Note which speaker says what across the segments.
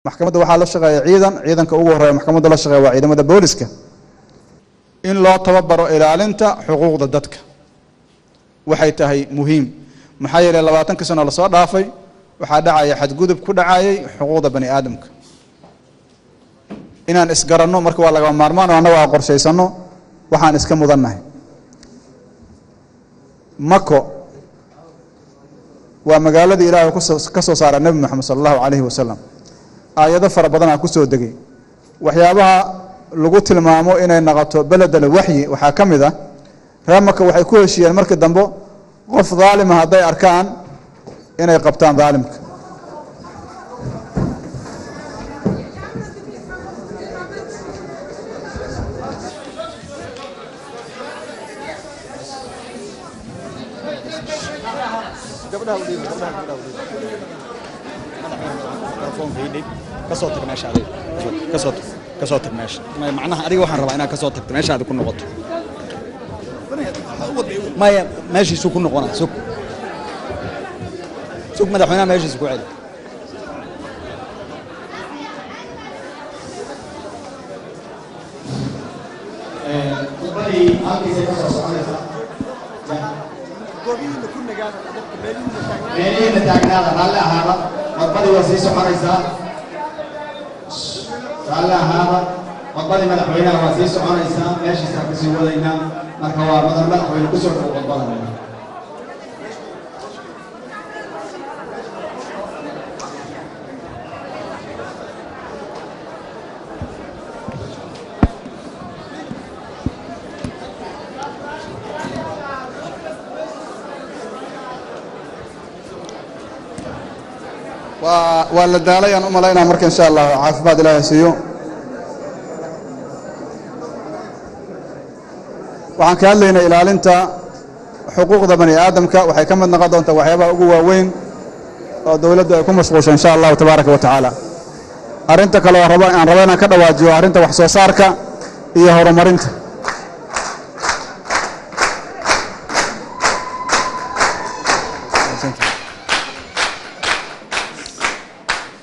Speaker 1: Maxkamadda waxaa la shaqeeya ciidan, ciidanka ugu horreeya maxkamadda la shaqeeya waa ciidamada booliska, in loo tababaro ilaalinta xuquuqda dadka waxay tahay muhiim. Maxaa yeelay 20kii sano lasoo dhaafay waxaa dhacaya xadgudub ku dhacayay xuquuqda bani aadamka. Inaan isgaranno marka waa lagama maarmaan oo annago aan qorshaysano waxaan iska mudannahay. Mako waa magaaladii Ilaahay ka soo saara Nebi Moxamed sala allahu calayhi wasalam, aayado fara badanaa ku soo degay. Waxyaabaha lagu tilmaamo inay noqoto beledal waxyi waxaa ka mid ah reer Maka waxay ku heshiiyeen markii dambe qof daalima hadday arkaan inay qabtaan daalimka.
Speaker 2: Kasoo tag meesha adiga, kasoo tag, kasoo tag meesha. Macnaha adiga waxaan rabaa inaad kasoo tagto meesha aad ku noqoto. Maya, meeshiisuu ku noqonaa. Sug, sug, madaxweynaha meeshiisa ku celi.
Speaker 3: Khudbadii halkiisay ka soo soconaysaa. Meelihiina taagnaada, raalli ahaada. Khudbadii waa sii soconaysaa, raalli ahaada. Khudbadii madaxweynaha waa sii soconaysaa, meeshiisaan kasii wadaynaa. Marka waa mudan madaxweyne, kusoo dhow khudbada.
Speaker 1: Waa la daalay aan u malaynaa. Marka insha Allah caafimaad Ilaahay siiyo. Waxaan ka hadlaynaa ilaalinta xuquuqda bani aadamka. Waxay ka mid noqon doontaa waxyaabaha ugu waaweyn oo dowladdu ay ku mashquusho insha Allahu tabaaraka wa tacaala. Arrinta kale oo rabo aan rabo inaan ka dhawaajiyo arrinta wax soo saarka iyo horumarinta.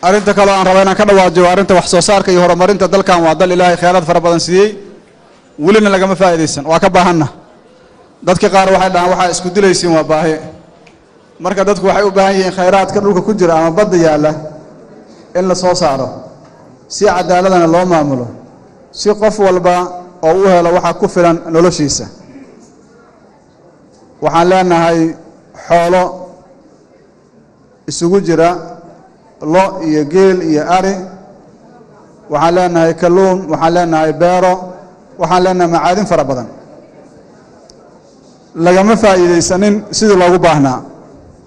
Speaker 1: Arrinta kale oo aan rabo inaan ka dhawaajiyo arrinta wax soo saarka iyo horumarinta. Dalkan waa dal Ilaahay khayraad fara badan siiyey, welina lagama faa'idaysan, waa ka baahanna. Dadka qaar waxay dhahaan waxaa isku dilaysiin waa baahi. Marka dadku waxay u baahan yihiin khayraadka dhulka ku jira ama badda yaalla in la soo saaro, si cadaaladana loo maamulo, si qof walba oo u helo waxa ku filan noloshiisa. Waxaan leenahay xoolo isugu jira lo iyo geel iyo ari, waxaan leenahay kalluun, waxaan leenahay beero, waxaan leenahay macaadin fara badan. Lagama faa'iidaysanin sidii loogu baahnaa.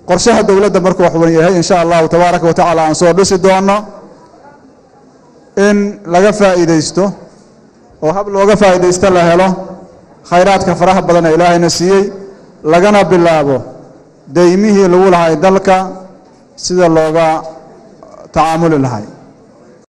Speaker 1: Qorshaha dowladda markuu waxwan yahay insha Allahu tabaaraka wa tacaala aan soo dhisi doono in laga faa'iidaysto oo hab looga faa'iidaysto la helo khayraadka faraha badan ee Ilaahayna siiyey, lagana bilaabo daymihii lagu lahay dalka sida looga tacaamuli lahay.